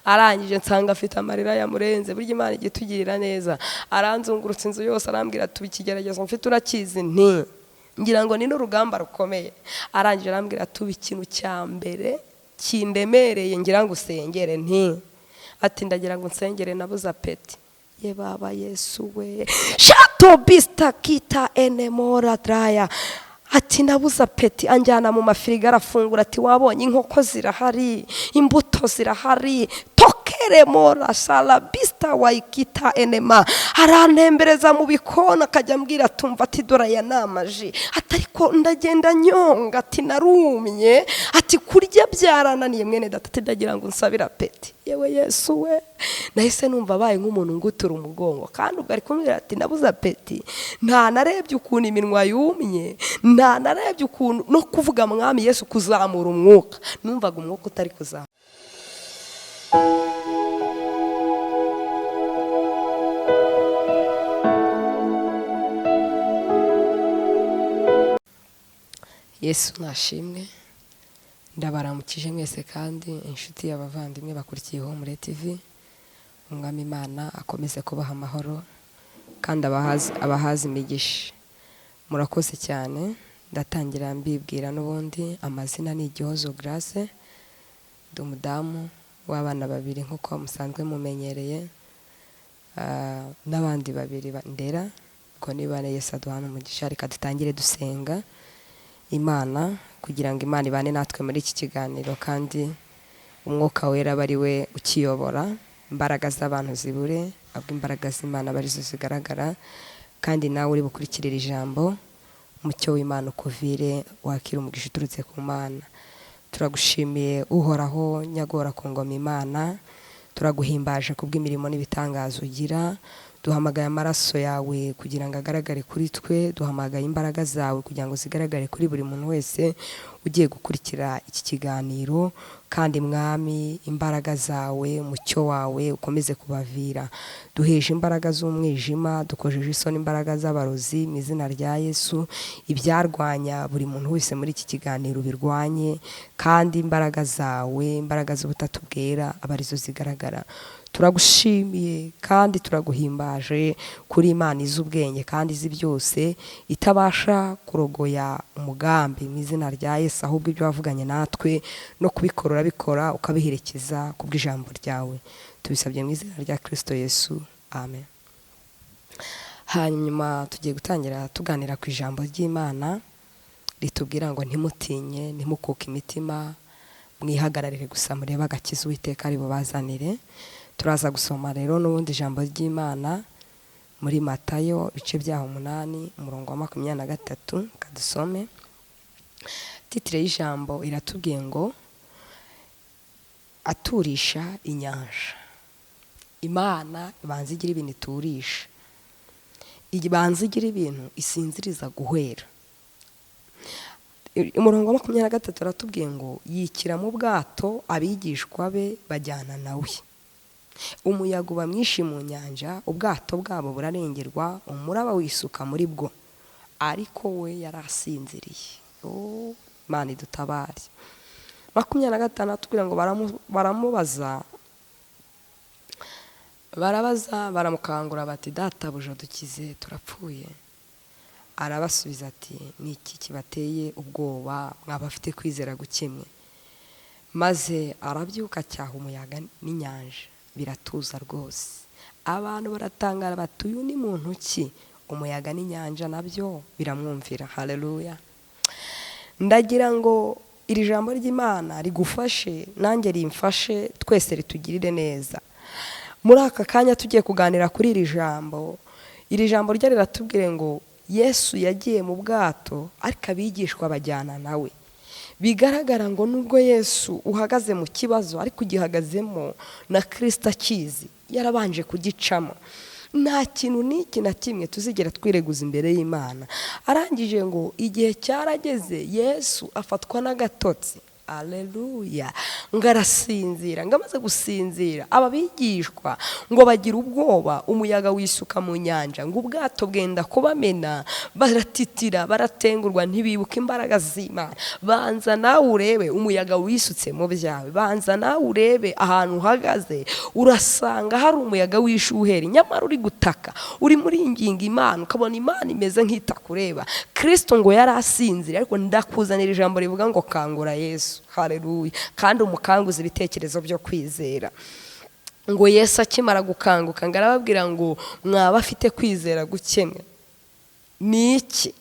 Arangije nsanga afite amarira yamurenze. Burya Imana ijya itugirira neza. Aranzungurutsa inzu yose, arambwira ati ikigeragezo mfite urakizi? Nti ngira ngo ni n'urugamba rukomeye. Arangije arambwira ati ubu ikintu cya mbere kindemereye ngira ngo usengere. Nti ati ndagira ngo nsengere nabuze appétit. Ye baba Yesu we, shato bista kita enemora draya. Ati nabuze appétit. Anjyana mu mafirigo, arafungura, ati wabonye inkoko zirahari, imbuto zirahari, tokeremora sharabista wayikita enema. Arantembereza mu bikona, akajya ambwira tumva, ati dore aya ni amaji, ati ariko ndagenda nyonga, ati narumye, ati kurya byarananiye mwene data, ati ndagira ngo unsabire appétit. Yewe Yesu we, nahise numva abaye nk'umuntu ngutura umugongo. Kandi ubwo ari kumbwira ati nabuze appétit, nta narebye ukuntu iminwa yumye, nta narebye ukuntu no kuvuga Mwami Yesu, kuzamura umwuka, numvaga umwuka utari kuzamura. Yesu nashimwe. Ndabaramukije mwese kandi inshuti y'abavandimwe bakurikiye Ihumure TV. Umwami Imana akomeze kubaha amahoro kandi abahaze imigisha. Murakoze cyane. Ndatangira mbibwira n'ubundi amazina ni Igihozo Grace, ndi umudamu w'abana babiri nk'uko musanzwe mumenyereye, n'abandi babiri ndera. Ubwo niba Yesu aduhana umugisha, reka dutangire dusenga Imana kugira ngo Imana ibane natwe muri iki kiganiro, kandi Umwuka Wera abe ari we ukiyobora, imbaraga z'abantu zibure, ahubwo imbaraga z'Imana abe arizo zigaragara. Kandi nawe uri bukurikirire ijambo, umucyo w'Imana ukuvire, wakira umugisha uturutse ku Mana. Turagushimiye Uhoraho nyagora ku ngoma Imana, turaguhimbaje kubw'imirimo n'ibitangaza ugira. Duhamagaye amaraso yawe kugira ngo agaragare kuri twe, duhamagaye imbaraga zawe kugira ngo zigaragare kuri buri muntu wese ugiye gukurikira iki kiganiro. Kandi Mwami, imbaraga zawe, umucyo wawe ukomeze kubavira. Duheje imbaraga z'umwijima, dukojeje isoni imbaraga z'abarozi mu izina rya Yesu. Ibyarwanya buri muntu wese muri iki kiganiro birwanye, kandi imbaraga zawe, imbaraga z'ubutatu bwera aba arizo zigaragara. Turagushimiye kandi turaguhimbaje kuri Imana izi ubwenge kandi izi byose, itabasha kurogoya umugambi mu izina rya Yesu, ahubwo ibyo wavuganye natwe no kubikora urabikora ukabiherekeza kubw'ijambo ryawe. Tubisabye mu izina rya Kristo Yesu, amen. Hanyuma tugiye gutangira tuganira ku ijambo ry'Imana ritubwira ngo ntimutinye, ntimukuke imitima, mwihagararire gusa murebe agakiza Uwiteka ari bubazanire. Turaza gusoma rero n'ubundi ijambo ry'Imana muri Matayo ibice byaho 8 umurongo wa 23, kadusome. Titre y'ijambo iratubwiye ngo aturisha inyanja. Imana ibanza igira ibintu iturisha, ibanza igira ibintu isinziriza guhera. Umurongo wa 23 aratubwiye ngo yikira mu bwato, abigishwa be bajyana nawe. Umuyaga uba mwinshi mu nyanja, ubwato bwabo burarengerwa, umuraba wisuka muri bwo, ariko we yarasinziriye. Oh, Imana idutabare. 26 kugira ngo baramubaza, barabaza baramukangura bati databuja dukize turapfuye. Arabasubiza ati ni iki kibateye ubwoba mwaba afite kwizera gukemwe? Maze arabyuka acyaha umuyaga n'inyanja, biratuza rwose. Abantu baratangara bati uyu ni muntu ki? Umuyaga n'inyanja nabyo biramwumvira. Haleluya. Ndagira ngo iri jambo ry'Imana rigufashe, nanjye rimfashe, twese ritugirire neza. Muri aka kanya tugiye kuganira kuri iri jambo. Iri jambo ryo riratubwire ngo Yesu yagiye mu bwato ariko abigishwa bajyana nawe. Bigaragara ngo nubwo Yesu uhagaze mu kibazo ariko ugihagazemo na Kristo akizi, yarabanje kugicamo. Nta kintu n'iki na kimwe tuzigera twireguza imbere y'Imana. Arangije ngo igihe cyarageze Yesu afatwa n'agatotsi. Aleluya. Ngo arasinzira, ngo amaze gusinzira aba bigishwa ngo bagira ubwoba, umuyaga wisuka mu nyanja, ngo ubwato bwenda kubamena, baratitira, baratengurwa, ntibibuka imbaraga z'Imana. Banza nawe urebe umuyaga wisutse mu byawe, banza nawe urebe ahantu uhagaze, urasanga hari umuyaga w'ishuheri, nyamara uri gutaka, uri muri ingingo Imana, ukabona Imana imeze nk'itakureba. Kristo ngo yari asinziriye, ariko ndakuzanira ijambo rivuga ngo kangura Yesu. Haleluya. Kandi umukanguza ibitekerezo byo kwizera. Ngo Yesu akimara gukanguka ngo arababwira ngo mwaba afite kwizera gukemwe, ni iki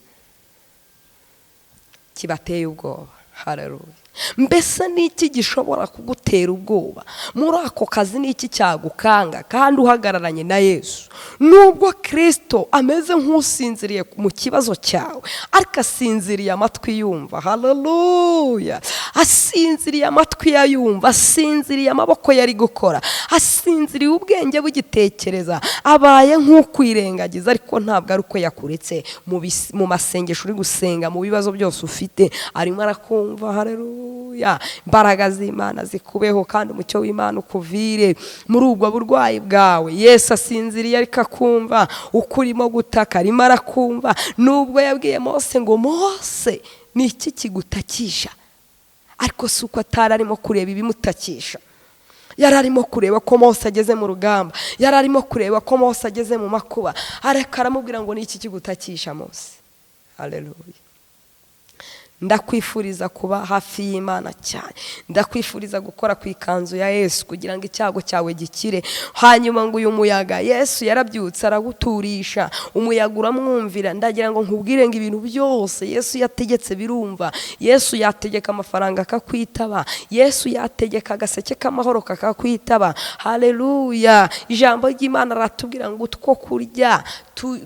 kibateye ubwoba? Haleluya. Mbese ni iki gishobora kugutera ubwoba muri ako kazi? Ni iki cyagukanga kandi uhagararanye na Yesu? Nubwo Kristo ameze nk'usinziriye mu kibazo cyawe, ariko asinziriye amatwi yumva. Haleluya. Asinziriye amatwi yayumva, asinziriye amaboko yari gukora, asinziriye ubwenge bugitekereza, abaye nk'ukwirengagiza, ariko ntabwo ari uko yakuretse. Mu masengesho uri gusenga, mu bibazo byose ufite, arimo arakumva. Haleluya. Imbaraga z'Imana zikubeho kandi umucyo w'Imana ukuvire muri ubwo burwayi bwawe. Yesu asinziriye ariko akumva uko urimo gutaka, arimo arakumva. Nubwo yabwiye Mose ngo Mose ni iki kigutakisha, ariko si uko atari arimo kureba ibimutakisha, yari arimo kureba ko Mose ageze mu rugamba, yari arimo kureba ko Mose ageze mu makuba, ariko aramubwira ngo ni iki kigutakisha Mose. Haleluya. Ndakwifuriza kuba hafi y'Imana cyane, ndakwifuriza gukora ku ikanzu ya Yesu kugira ngo icyago cyawe gikire. Hanyuma ngo uyu muyaga, Yesu yarabyutse araguturisha, umuyaga uramwumvira. Ndagira ngo nkubwire ngo ibintu byose Yesu yategetse birumva. Yesu yategeka amafaranga akakwitaba, Yesu yategeka agaseke k'amahoro kakakwitaba. Haleluya. Ijambo ry'Imana ratubwira ngo utwo kurya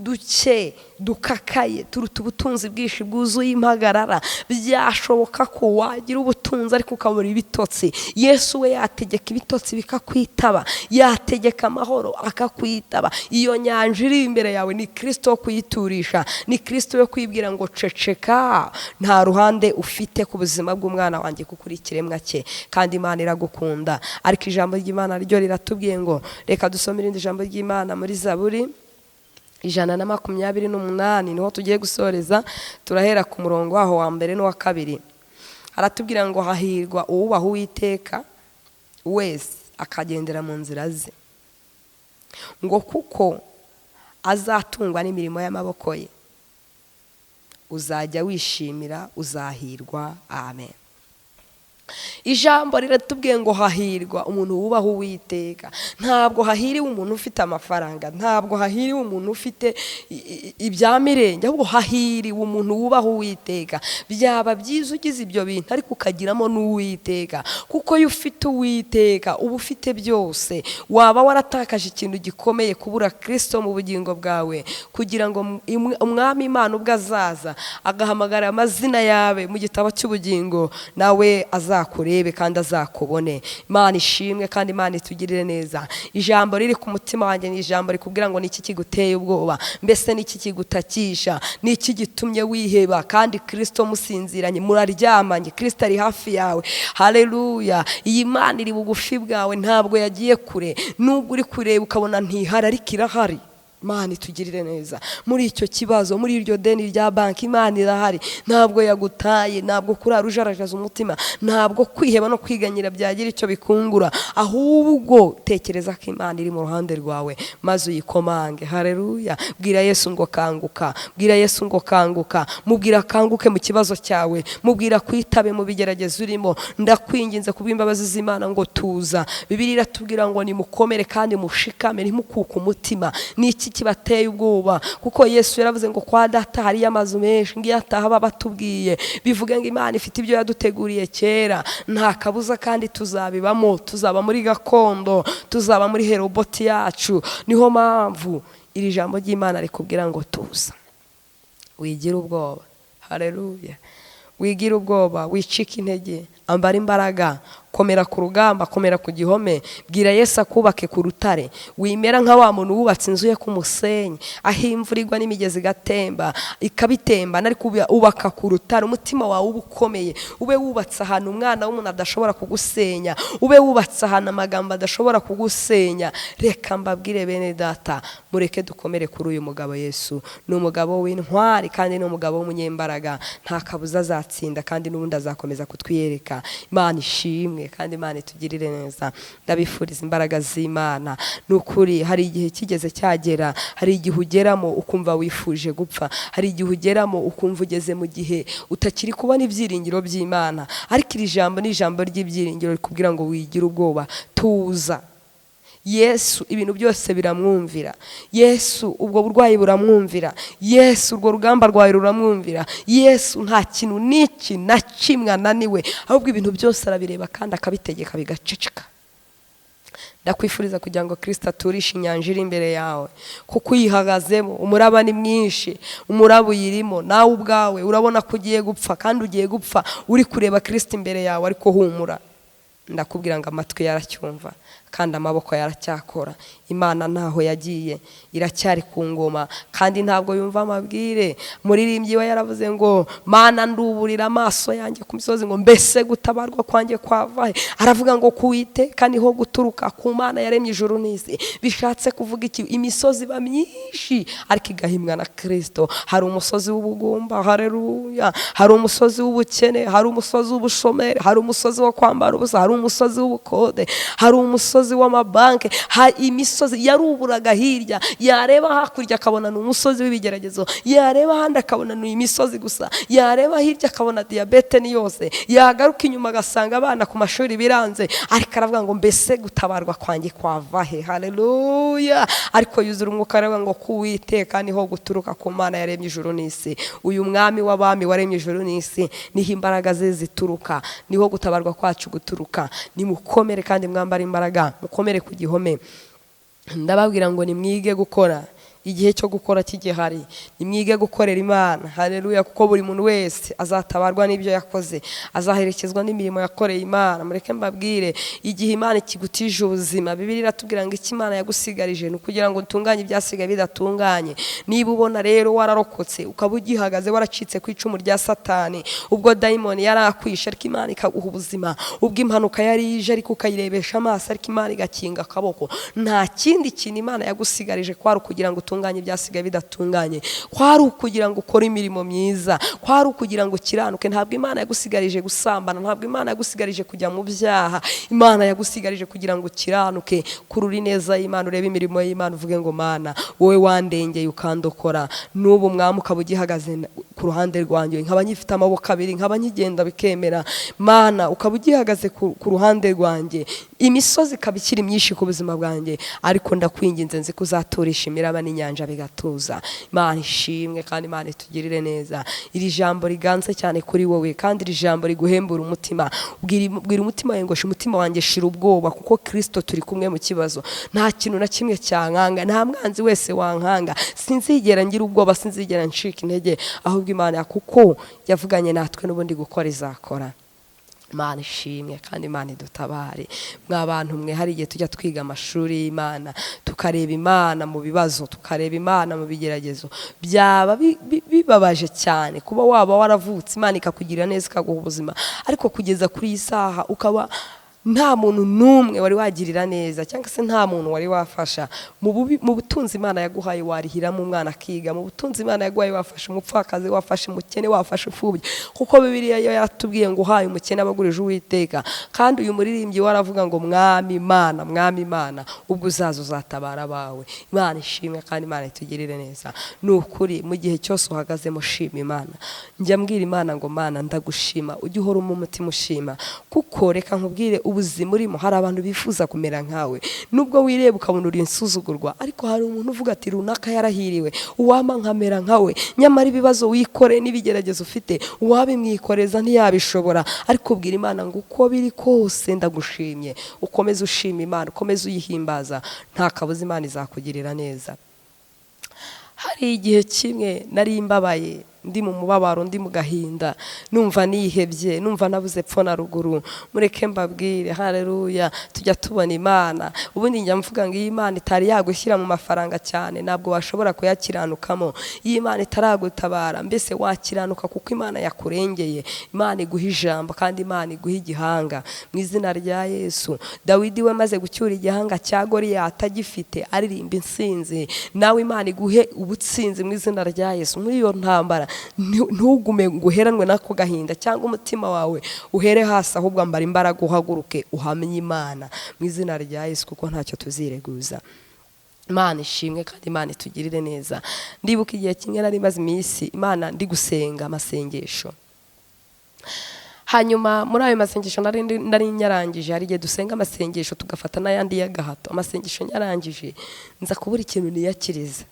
duke dukakaye turuta ubutunzi bwinshi bwuzuye impagarara. Byashoboka ko wagira ubutunzi ariko ukabura ibitotsi. Yesu we yategeka ibitotsi bikakwitaba, yategeka amahoro akakwitaba. Iyo nyanja iri imbere yawe ni Kristo wo kuyiturisha, ni Kristo yo kwibwira ngo ceceka, nta ruhande ufite ku buzima bw'umwana wanjye kuko uri ikiremwa cye, kandi Imana iragukunda. Ariko ijambo ry'Imana ryo riratubwiye ngo reka dusome irindi jambo ry'Imana muri Zaburi 128, niho tugiye gusoreza. Turahera ku murongo waho wa mbere n'uwa kabiri. Aratubwira ngo hahirwa uwubaha Uwiteka wese akagendera mu nzira ze, ngo kuko azatungwa n'imirimo y'amaboko ye. Uzajya wishimira, uzahirwa. Amen. Ijambo riratubwiye ngo hahirwa umuntu wubaha Uwiteka. Ntabwo hahiriwe umuntu ufite amafaranga, ntabwo hahiriwe umuntu ufite ibya mirenge, ahubwo hahiriwe umuntu wubaha Uwiteka. Byaba byiza ugize ibyo bintu ariko ukagiramo n'Uwiteka, kuko iyo ufite Uwiteka uba ufite byose. Waba waratakaje ikintu gikomeye, kubura Kristo mu bugingo bwawe, kugira ngo umwami Imana ubwo azaza agahamagara amazina yawe mu gitabo cy'ubugingo, nawe azakurebe kandi azakubone. Imana ishimwe kandi Imana itugirire neza. Ijambo riri ku mutima wanjye ni ijambo rikubwira ngo ni iki kiguteye ubwoba, mbese ni iki kigutakisha, ni iki gitumye wiheba, kandi Kristo musinziranye, muraryamanye, Kristo ari hafi yawe. Haleluya. Iyi Mana iri bugufi bwawe, ntabwo yagiye kure. Nubwo uri kureba ukabona ntihari, ariko irahari. Imana itugirire neza muri icyo kibazo, muri iryo deni rya banki, Imana irahari, ntabwo yagutaye, ntabwo kurara ujarajaza umutima, ntabwo kwiheba no kwiganyira byagira icyo bikungura, ahubwo tekereza ko Imana iri mu ruhande rwawe maze uyikomange. Haleluya. Bwira Yesu ngo kanguka, bwira Yesu ngo kanguka, mubwira kanguke mu kibazo cyawe, mubwira kwitabe mu bigeragezo urimo. Ndakwinginze kubw'imbabazi z'Imana ngo tuza. Bibiliya iratubwira ngo nimukomere kandi mushikame, ntimukuke umutima. Ni iki kibateye ubwoba? Kuko Yesu yaravuze ngo kwa data hari amazu menshi, ngiye ataha batubwiye. Bivuga ngo Imana ifite ibyo yaduteguriye kera, nta kabuza kandi tuzabibamo, tuzaba muri gakondo, tuzaba muri heroboti yacu. Niho mpamvu iri jambo ry'Imana rikubwira ngo tuza, wigira ubwoba. Haleluya. Wigira ubwoba, wicika intege, ambara imbaraga, Komera ku rugamba, komera ku gihome, bwira Yesu akubake ku rutare. Wimera nka wa muntu wubatse inzu ye ku musenyi, aho imvura igwa n'imigezi igatemba ikabitemba, ariko ubaka ku rutare. Umutima wawe uba ukomeye, ube wubatse ahantu umwana w'umuntu adashobora kugusenya, ube wubatse ahantu amagambo adashobora kugusenya. Reka mbabwire bene data, mureke dukomere kuri uyu mugabo Yesu. Ni umugabo w'intwari kandi ni umugabo w'umunyembaraga, nta kabuza azatsinda kandi n'ubundi azakomeza kutwiyereka. Imana ishimwe kandi Imana itugirire neza. Ndabifuriza imbaraga z'Imana. Ni ukuri hari igihe kigeze cyagera, hari igihe ugeramo ukumva wifuje gupfa, hari igihe ugeramo ukumva ugeze mu gihe utakiri kubona ibyiringiro by'Imana, ariko iri jambo ni ijambo ry'ibyiringiro rikubwira ngo wigire ubwoba, tuza. Yesu ibintu byose biramwumvira, Yesu ubwo burwayi buramwumvira, Yesu urwo rugamba rwawe ruramwumvira, Yesu nta kintu n'iki na kimwe ananiwe, ahubwo ibintu byose arabireba kandi akabitegeka bigaceceka. Ndakwifuriza kugira ngo Kristo aturishe inyanja iri imbere yawe, kuko uyihagazemo umuraba ni mwinshi, umuraba uyirimo, nawe ubwawe urabona ko ugiye gupfa kandi ugiye gupfa uri kureba Kristo imbere yawe, ariko humura. Ndakubwira ngo amatwi yaracyumva kandi amaboko yaracyakora. Imana ntaho yagiye, iracyari ku ngoma kandi ntabwo yumva amabwire. Muririmbyi we yaravuze ngo Mana nduburira amaso yanjye ku misozi, ngo mbese gutabarwa kwanjye kwavahe? Aravuga ngo kuwiteka niho guturuka, ku Mana yaremye ijuru n'isi. Bishatse kuvuga iki? Imisozi iba myinshi ariko igahimwa na Kristo. Hari umusozi w'ubugumba, haleluya, hari umusozi w'ubukene, hari umusozi w'ubushomeri, hari umusozi wo kwambara ubusa, hari umusozi w'ubukode, hari umusozi w'amabanki, imisozi yaruburaga hirya, yareba hakurya akabona ni umusozi w'ibigeragezo, yareba ahandi akabona ni imisozi gusa, yareba hirya akabona diyabete ni yose, yagaruka inyuma agasanga abana ku mashuri biranze, ariko aravuga ngo mbese gutabarwa kwanjye kwava he? Haleluya. Ariko yuzura umwuka aravuga ngo kuwiteka niho guturuka, ku Mana yaremye ijuru n'isi. Uyu mwami w'abami waremye ijuru n'isi, niho imbaraga ze zituruka, niho gutabarwa kwacu guturuka. Nimukomere kandi mwambare imbaraga, mukomere ku gihome. Ndababwira ngo nimwige gukora igihe cyo gukora kigihari, nimwige gukorera Imana, haleluya, kuko buri muntu wese azatabarwa n'ibyo yakoze, azaherekezwa n'imirimo yakoreye Imana. Mureke mbabwire, igihe Imana ikigutije ubuzima, Bibiliya iratubwira ngo icyo Imana yagusigarije ni ukugira ngo utunganye ibyasigaye bidatunganye. Niba ubona rero wararokotse, ukaba ugihagaze waracitse ku icumu rya Satani, ubwo dayimoni yarakwishe ariko Imana ikaguha ubuzima, ubwo impanuka yari ije ariko ukayirebesha amaso ariko Imana igakinga akaboko, nta kindi kintu Imana yagusigarije kwari ukugira ngo utunganye ibyasigaye bidatunganye, kwari ukugira ngo ukore imirimo myiza, kwari ukugira ngo ukiranuke. Ntabwo Imana yagusigarije gusambana, ntabwo Imana yagusigarije kujya mu byaha, Imana yagusigarije kugira ngo ukiranuke, kurura ineza y'Imana, urebe imirimo y'Imana, uvuge ngo Mana wowe wandengeye ukandokora, n'ubu mwami ukaba ugihagaze ku ruhande rwanjye, nkaba nyifite amaboko abiri, nkaba nkigenda bikemera, Mana ukaba ugihagaze ku ruhande rwanjye, imisozi ikaba ikiri myinshi ku buzima bwanjye, ariko ndakwinginze nzi ko uzaturisha imiraba n'inyanja bigatuza. Imana ishimwe kandi Imana itugirire neza. Iri jambo riganze cyane kuri wowe kandi iri jambo riguhembura umutima. Bwira umutima wawe ngo umutima wanjye shira ubwoba, kuko Kristo turi kumwe mu kibazo. Nta kintu na kimwe cyankanga, nta mwanzi wese wankanga, sinzigera ngira ubwoba, sinzigera ncika intege, ahubwo Imana kuko yavuganye natwe n'ubundi gukora izakora. Imana ishimwe kandi Imana idutabare. Mwa bantu mwe, hari igihe tujya twiga amashuri y'Imana, tukareba Imana mu bibazo, tukareba Imana mu bigeragezo. Byaba bibabaje cyane kuba waba waravutse Imana ikakugirira neza ikaguha ubuzima, ariko kugeza kuri iyi saha ukaba nta muntu n'umwe wari wagirira neza, cyangwa se nta muntu wari wafasha. Mu butunzi Imana yaguhaye warihiramo umwana akiga, mu butunzi Imana yaguhaye wafasha umupfakazi, wafasha umukene, wafasha imfubyi, kuko Bibiliya yo yaratubwiye ngo uhaye umukene abagurije Uwiteka. Kandi uyu muririmbyi waravuga ngo Mwami Imana, Mwami Imana, ubwo uzaza uzatabara abawe. Imana ishimwe kandi Imana itugirire neza. Ni ukuri mu gihe cyose uhagazemo shima Imana. Njya mbwira Imana ngo Mana ndagushima, ujye uhora umutima ushima, kuko reka nkubwire ubuzima urimo hari abantu bifuza kumera nkawe. Nubwo wireba ukabona uri insuzugurwa, ariko hari umuntu uvuga ati runaka yarahiriwe, uwampa nkamera nkawe. Nyamara ibibazo wikore n'ibigeragezo ufite uwabimwikoreza ntiyabishobora, ariko bwira Imana ngo uko biri kose ndagushimye. Ukomeze ushima Imana, ukomeze uyihimbaza, nta kabuza Imana izakugirira neza. Hari igihe kimwe nari mbabaye, Ndi mu mubabaro, ndi mu gahinda, numva nihebye, numva nabuze epfo na ruguru. Mureke mbabwire, haleluya, tujya tubona Imana. Ubundi njya mvuga ngo iyi Imana itari yagushyira mu mafaranga cyane, ntabwo washobora kuyakiranukamo. Iyi Imana itaragutabara, mbese wakiranuka kuko Imana yakurengeye. Imana iguha ijambo kandi Imana iguha igihanga mu izina rya Yesu. Dawidi we maze gucyura igihanga cya Goliyati agifite, aririmba insinzi. Nawe Imana iguhe ubutsinzi mu izina rya Yesu. Muri iyo ntambara ntugume ngo uheranwe n'ako gahinda cyangwa umutima wawe uhere hasi, ahubwo ambara imbaraga uhaguruke uhamye Imana mu izina rya Yesu, kuko ntacyo tuzireguza. Imana ishimwe kandi Imana itugirire neza. Ndibuka igihe kimwe nari maze iminsi Imana ndi gusenga amasengesho. Hanyuma muri ayo masengesho nari nyarangije, hari igihe dusenga amasengesho tugafata n'ayandi y'agahato. Amasengesho nyarangije nza kubura ikintu niyakiriza.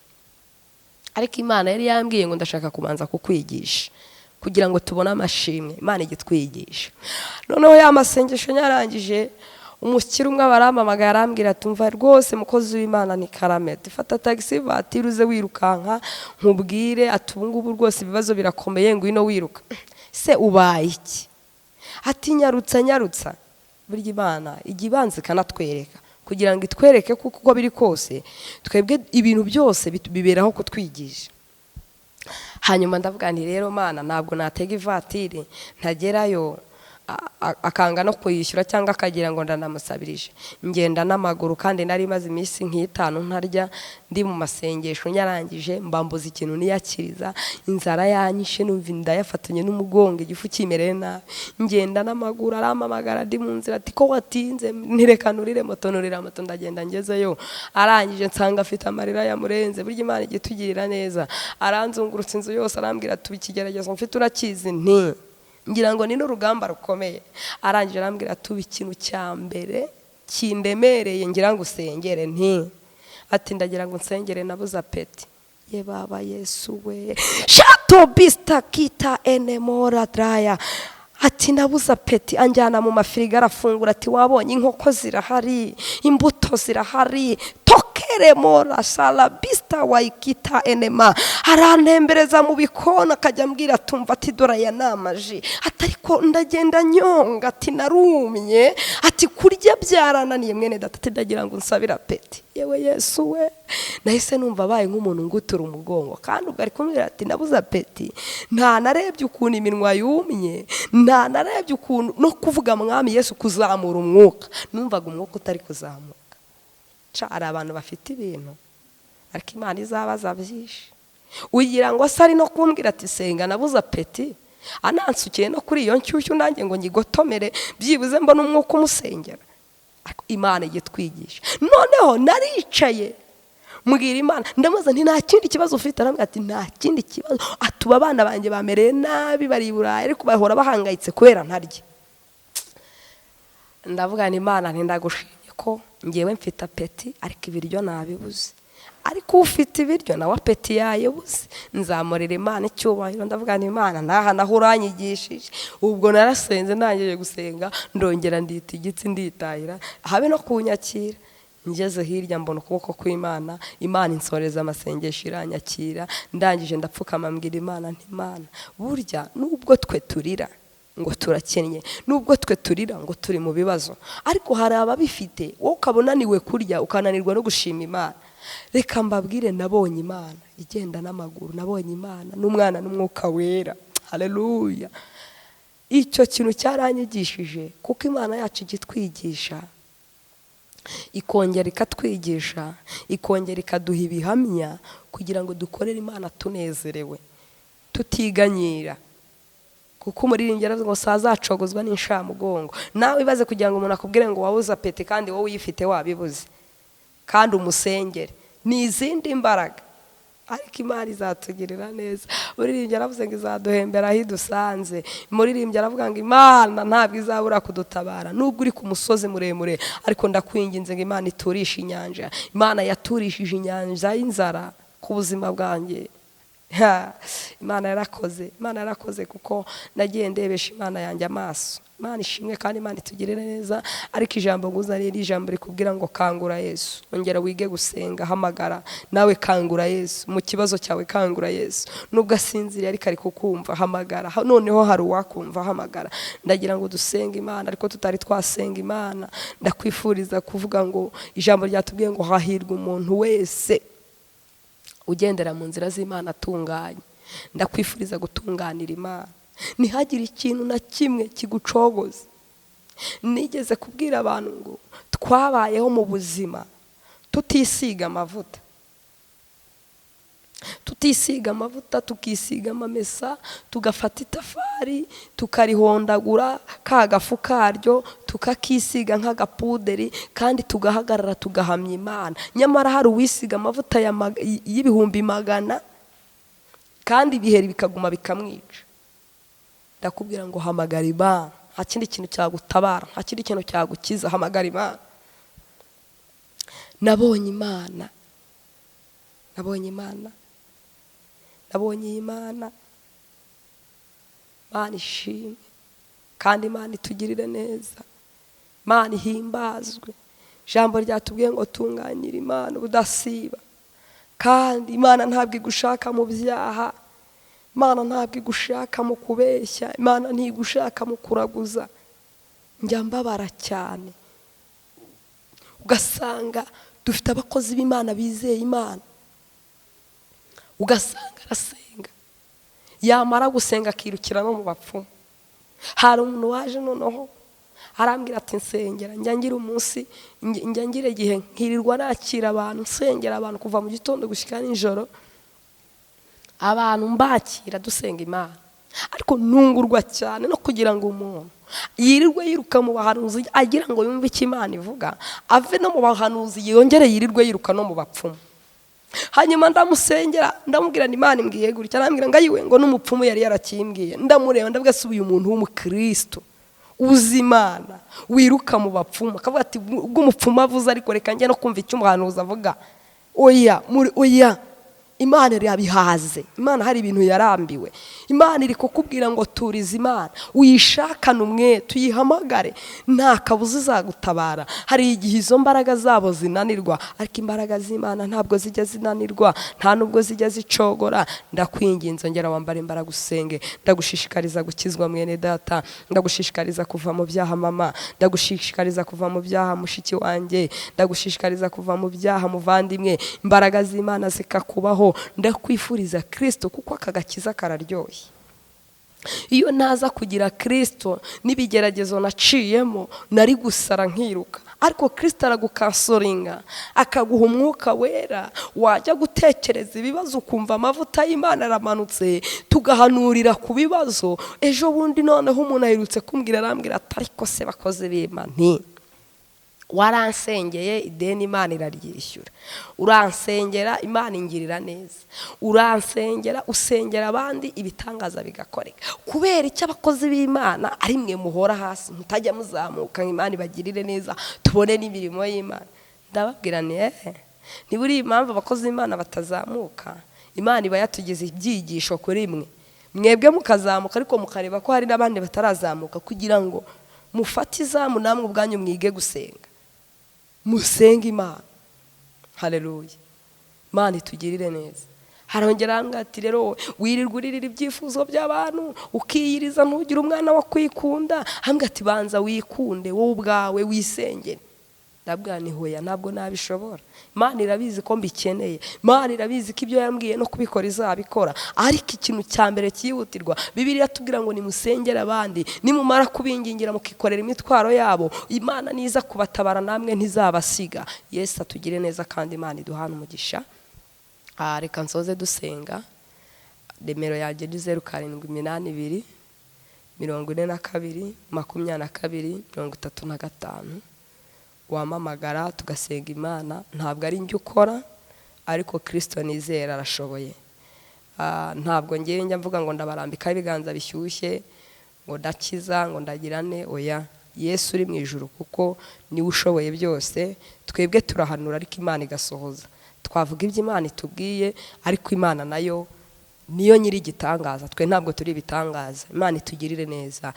Ariko Imana yari yambwiye ngo ndashaka kubanza kukwigisha kugira ngo tubone amashimwe. Imana igitwigisha. Noneho ya masengesho nyarangije, umukire umwe barampamagaye arambwira ati umva rwose mukozi w'Imana ni Karame, fata taxi vatiri uze wirukanka nkubwire, ati ubu ngubu rwose ibibazo birakomeye, ngwino wiruka. Se ubaye iki? Ati nyarutsa nyarutsa. Burya Imana ijya ibanza ikanatwereka kugira ngo itwereke kuko uko biri kose twebwe ibintu byose biberaho kutwigisha. Hanyuma ndavuga nti rero Mana, ntabwo natega ivatiri ntagerayo akanga no kuyishyura cyangwa akagira ngo ndanamusabirije. Ngenda n'amaguru kandi nari maze iminsi nk'itanu ntarya, ndi mu masengesho nyarangije mbambuza ikintu niyakiriza, inzara yanyishe numva inda yafatanye n'umugongo, igifu kimereye nabi. Ngenda n'amaguru, arampamagara ndi mu nzira ati ko watinze, ntireka nurire moto, nurira moto ndagenda ngezeyo. Arangije nsanga afite amarira yamurenze. Burya Imana ijya itugirira neza. Aranzungurutsa inzu yose arambwira ati ikigeragezo mfite urakizi? Nti ngira ngo ni n'urugamba rukomeye. Arangije arambwira ati ikintu cya mbere kindemereye ngira ngo usengere. Nti ati ndagira ngo nsengere nabuze apeti. Ye baba Yesu we, shato bista kita enemora draya. Ati nabuze apeti. Anjyana mu mafirigo arafungura ati wabonye inkoko zirahari, imbuto zirahari, tokeremora sala bista waikita enema. Arantembereza mu bikona akajya ambwira tumva ati dore aya ni amaji, ati ariko ndagenda nyonga, ati narumye, ati kurya byarananiye mwene data, ati ndagira ngo unsabire apeti. Yewe Yesu we, nahise numva abaye nk'umuntu ngutura umugongo. Kandi ubwo ari kumbwira ati nabuze apeti, nta narebye ukuntu iminwa yumye, nta narebye ukuntu no kuvuga mwami Yesu kuzamura umwuka, numvaga umwuka utari kuzamuka. Hari abantu bafite ibintu ariko Imana izabaza byinshi. Ugira ngo se ari no kumbwira ati senga nabuze apeti, anansukiye no kuri iyo nshyushyu nanjye ngo nyigotomere byibuze mbona umwuka umusengera. Ariko Imana igitwigisha. Noneho naricaye mbwira Imana, ndamubaza nti nta kindi kibazo ufite? Arambwira ati nta kindi kibazo, atuba abana banjye bamereye nabi bari i Burayi ariko bahora bahangayitse kubera ntarya. Ndavuga nti Imana ntindagushimye ko ngewe mfite apeti ariko ibiryo nabibuze, ariko ufite ibiryo nawe apeti yayibuze. Nzamurira Imana icyubahiro. Ndavuga nti Imana naha naho uranyigishije. Ubwo narasenze, ndangije gusenga ndongera ndita igitsi nditahira, habe no kunyakira. Ngeze hirya mbona ukuboko kw'Imana, Imana insoreza amasengesho iranyakira. Ndangije ndapfukama mbwira Imana nti Imana, burya nubwo twe turira ngo turakennye, nubwo twe turira ngo turi mu bibazo, ariko hari ababifite, wowe ukaba unaniwe kurya ukananirwa no gushima Imana. Reka mbabwire, nabonye Imana igenda n'amaguru, nabonye Imana n'umwana n'umwuka wera. Haleluya. Icyo kintu cyaranyigishije, kuko Imana yacu igitwigisha, ikongera ikatwigisha, ikongera ikaduha ibihamya kugira ngo dukorere Imana tunezerewe, tutiganyira. Kuko umuririmbyi yaravuze ngo sazacogozwa n'inshamugongo. Nawe ibaze kugira ngo umuntu akubwire ngo wabuze apeti kandi wowe uyifite wabibuze, kandi umusengere, ni izindi mbaraga. Ariko Imana izatugirira neza. Umuririmbyi yaravuze ngo izaduhembera aho idusanze. Umuririmbyi aravuga ngo Imana ntabwo izabura kudutabara nubwo uri ku musozi muremure, ariko ndakwinginze ngo Imana iturishe inyanja. Imana yaturishije inyanja y'inzara ku buzima bwanjye. Imana yarakoze, Imana yarakoze, kuko nagiye ndebesha Imana yanjye amaso. Imana ishimwe kandi Imana itugirire neza. Ariko ijambo nguzaniye ni ijambo rikubwira ngo kangura Yesu, ongera wige gusenga, hamagara nawe, kangura Yesu mu kibazo cyawe, kangura Yesu nubwo asinziriye ariko ari kukumva, hamagara. Noneho hari uwakumva, hamagara. Ndagira ngo dusenge Imana, ariko tutari twasenga Imana ndakwifuriza kuvuga ngo ijambo ryatubwiye ngo hahirwa umuntu wese ugendera mu nzira z'Imana atunganye. Ndakwifuriza gutunganira Imana, ntihagire ikintu na kimwe kigucogoza. Nigeze kubwira abantu ngo twabayeho mu buzima tutisiga amavuta, tutisiga amavuta, tukisiga amamesa, tugafata itafari tukarihondagura ka gafu karyo tukakisiga nk'agapuderi, kandi tugahagarara tugahamya Imana. Nyamara hari uwisiga amavuta y'100,000 kandi ibiheri bikaguma bikamwica. Ndakubwira ngo hamagara Imana, nta kindi kintu cyagutabara, nta kindi kintu cyagukiza, hamagara Imana. Nabonye Imana, nabonye Imana, nabonye Imana. Imana ishimwe kandi Imana itugirire neza, Imana ihimbazwe. Ijambo ryatubwiye ngo tunganyire Imana ubudasiba, kandi Imana ntabwo igushaka mu byaha, Imana ntabwo igushaka mu kubeshya, Imana ntigushaka mu kuraguza. Njya mbabara cyane, ugasanga dufite abakozi b'Imana bizeye Imana, ugasanga arasenga, yamara gusenga akirukira no mu bapfumu. Hari umuntu waje noneho arambwira ati nsengera, njya ngira umunsi, njya ngira igihe nkirirwa nakira abantu, nsengera abantu kuva mu gitondo gushyika nijoro, abantu mbakira dusenga Imana. Ariko nungurwa cyane no kugira ngo umuntu yirirwe yiruka mu bahanuzi agira ngo yumve icyo Imana ivuga, ave no mu bahanuzi yongere yirirwe yiruka no mu bapfumu. Hanyuma ndamusengera, ndamubwira ni Imana imbwiye gutya, arambwira ngo ayiwe ngo n'umupfumu yari yarakimbwiye. Ndamureba ndavuga se uyu muntu w'umukristo uzi Imana wiruka mu bapfumu, akavuga ati ubwo umupfumu avuze ariko reka njye no kumva icyo umuhanuzi avuga. Oya, muri oya, Imana irabihaze. Imana hari ibintu yarambiwe. Imana iri kukubwira ngo turize Imana, uyishakane umwe, tuyihamagare, nta kabuza izagutabara. Hari igihe izo mbaraga zabo zinanirwa, ariko imbaraga z'Imana ntabwo zijya zinanirwa, nta nubwo zijya zicogora. Ndakwinginze ngera wambare imbaraga usenge. Ndagushishikariza gukizwa mwene data, ndagushishikariza kuva mu byaha mama, ndagushishikariza kuva mu byaha mushiki wanjye, ndagushishikariza kuva mu byaha muvandimwe. Imbaraga z'Imana zikakubaho. Ndakwifuriza Kristo kuko aka gakiza kararyoshye. Iyo naza kugira Kristo n'ibigeragezo naciyemo nari gusara nkiruka, ariko Kristo aragukansoringa akaguha umwuka wera, wajya gutekereza ibibazo ukumva amavuta y'Imana aramanutse, tugahanurira ku bibazo. Ejo bundi noneho umuntu aherutse kumbwira, arambwira ati ariko se bakoze b'Imana nti waransengeye ideni Imana iraryishyura, uransengera Imana ingirira neza, uransengera usengera abandi ibitangaza bigakoreka. Kubera icyo abakozi b'Imana ari mwe muhora hasi mutajya muzamuka ngo Imana ibagirire neza tubone n'imirimo y'Imana. Ndababwira ni ntiburi impamvu abakozi b'Imana batazamuka, Imana iba yatugeze ibyigisho kuri mwe, mwebwe mukazamuka ariko mukareba ko hari n'abandi batarazamuka, kugira ngo mufate izamu namwe ubwanyu mwige gusenga, musenge Imana. Haleluya, Imana itugirire neza. Harongera ati rero wirirwa uririra ibyifuzo by'abantu ukiyiriza ntugire umwana wo kwikunda, hambwa ati banza wikunde wowe ubwawe wisengere. Ndabwira ni hoya, ntabwo nabishobora. Imana irabizi ko mbikeneye, Imana irabizi ko ibyo yambwiye no kubikora izabikora, ariko ikintu cya mbere cyihutirwa, Bibiliya itubwira ngo nimusengere abandi, nimumara kubingingira mukikorera imitwaro yabo, Imana niza kubatabara namwe ntizabasiga. Yesu atugire neza kandi Imana iduhane umugisha. Reka nsoze dusenga. Nimero yanjye ni 0 7 8 2 42 22 35. Wamamagara tugasenga Imana. Ntabwo ari njye ukora, ariko Kristo nizera arashoboye. Ntabwo ngiye njya mvuga ngo ndabarambika ibiganza bishyushye ngo ndakiza ngo ndagirane, oya. Yesu uri mu ijuru kuko niwe ushoboye byose. Twebwe turahanura ariko Imana igasohoza. Twavuga ibyo Imana itubwiye ariko Imana nayo Niyo nyiri igitangaza, twe ntabwo turi ibitangaza. Imana itugirire neza.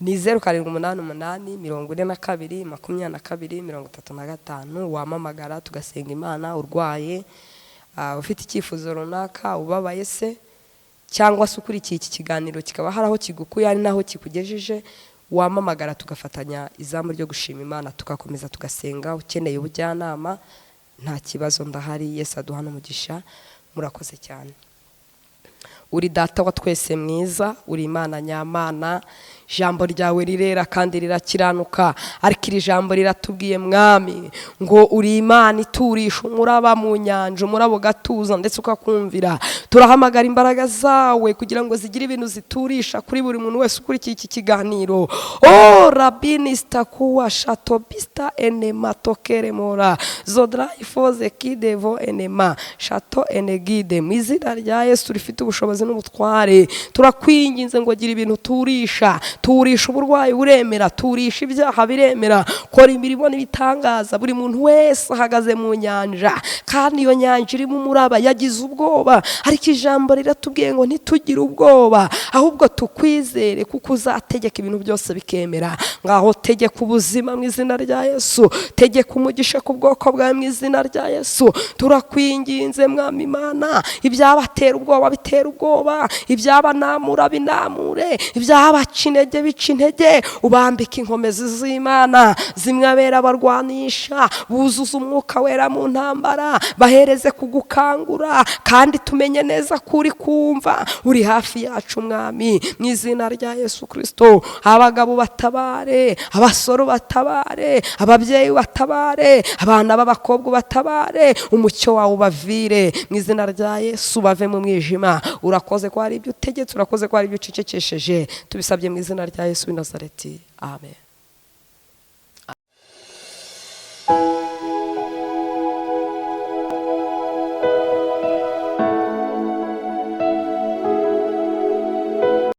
Ni 0788 42 22 35. Wamamagara tugasenga Imana, urwaye, ufite icyifuzo runaka, ubabaye se, cyangwa se ukurikiye iki kiganiro kikaba hari aho kigukuye hari n'aho kikugejeje, wamamagara tugafatanya izamu ryo gushima Imana, tugakomeza tugasenga. Ukeneye ubujyanama nta kibazo, ndahari. Yesu aduha n'umugisha. Murakoze cyane. Uri Data wa twese mwiza, uri Imana nyamana, ijambo ryawe rirera kandi rirakiranuka. Ariko iri jambo riratubwiye Mwami ngo uri Imana iturisha umuraba mu nyanja, umuraba ugatuza ndetse ukakumvira. Turahamagara imbaraga zawe kugira ngo zigire ibintu ziturisha kuri buri muntu wese ukurikiye iki kiganiro. O rabinista kuwa shatobista enema tokeremora zodraifoze kidevo enema shato enegide. Mu izina rya Yesu rifite ubushobozi n'ubutware, turakwinginze ngo gira ibintu turisha. Turisha uburwayi buremera, turisha ibyaha biremera, kora imirimo n'ibitangaza. Buri muntu wese ahagaze mu nyanja, kandi iyo nyanja irimo umuraba, yagize ubwoba. Ariko ijambo riratubwiye ngo ntitugire ubwoba, ahubwo tukwizere, kuko uzategeka ibintu byose bikemera. Ngaho tegeka ubuzima mu izina rya Yesu, tegeka umugisha ku bwoko bwawe mu izina rya Yesu. Turakwinginze Mwami Imana, ibyabatera ubwoba bitera ubwoba, ibyabanamura binamure, ibyabaca intege bica intege, ubambike inkomezi z'Imana zimwe abera barwanisha, buzuza umwuka wera mu ntambara, bahereze kugukangura, kandi tumenye neza ko uri kumva, uri hafi yacu Mwami, mu izina rya Yesu Kristo. Abagabo batabare, abasore batabare, ababyeyi batabare, abana b'abakobwa batabare, umucyo wawe ubavire mu izina rya Yesu, bave mu mwijima. Urakoze ko hari ibyo utegetse, urakoze ko hari ibyo ucecekesheje. Tubisabye mu izina rya Yesu w'i Nazareti, amen.